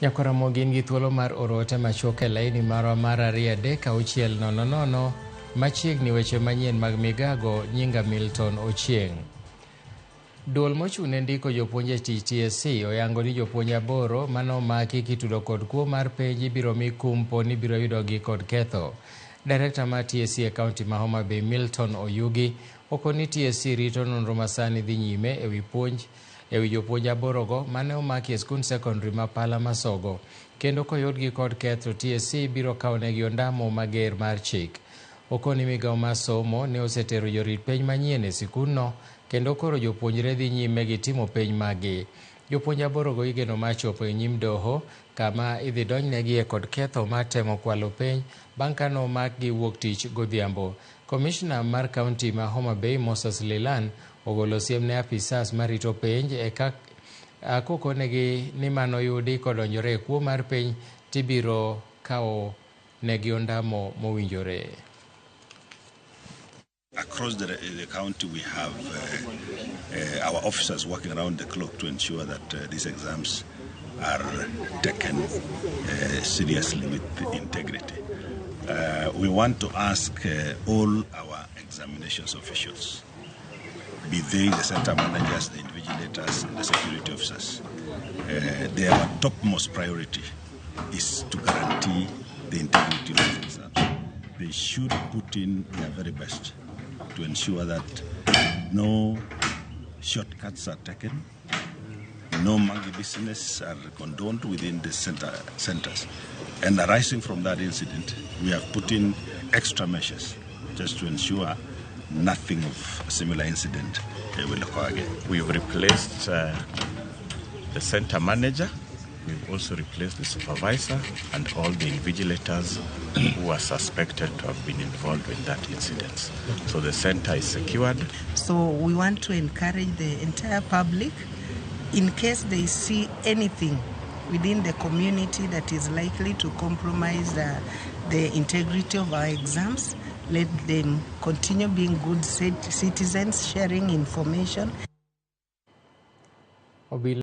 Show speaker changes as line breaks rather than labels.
Nyakwaramogi in gi thuolo mar oro ote machuok e laini marwa mar 23600. Machiegni weche manyien mag migago. Nyinga Milton Ochieng'. Duol mochung' ne ndiko jopuonj e tich TSC oyango ni jopuonj 8 mane omaki kitudo kod kuo mar penj ibiro mi kum po ni ibiro yudogi kod ketho. Direkta mar TSC e kaunti ma Homa Bay Milton Oyugi okoni TSC rito nonro masani dhi nyime ewi puonj ewi jopuonj 8 go mane omaki e skund sekondari ma Pala Masogo. Kendo koyudgi kod ketho, TSC biro kawonegi ondamo mager mar chik. Okoni migawo mar somo ne osetero jorit penj manyien e sikundno kendo koro jopuonjre dhi nyime gi timo penj maggi. Jopuonj 8 go igeno mar chopo e nyim doho kama idhi donjnegie kod ketho mar temo kwalo penj bang' ka nomakgi wuok tich godhiambo. Komishna mar kaunti ma Homa Bay Moses Lilan ogolo siem ne apisas marito penj e ka kokonegi ni manoyudi kodonjore e kuo mar penj tibiro kawo negi ondamo mowinjore.
Across the county, we have our officers working around the clock to ensure that these exams are taken seriously with integrity. We want to ask all our examinations officials, be they the center managers, the invigilators, and the security officers, their topmost priority is to guarantee the integrity of the exams. They should put in their very best to ensure that no shortcuts are taken, no monkey business are condoned within the centers. And arising from that incident, we have put in extra measures just to ensure nothing of a similar incident will occur again.
We've replaced the center manager. We've also replaced the supervisor and all the invigilators who are suspected to have been involved in that incident. So the center is secured.
So we want to encourage the entire public, in case they see anything within the community that is likely to compromise the integrity of our exams, let them continue being good citizens, sharing information.
Obila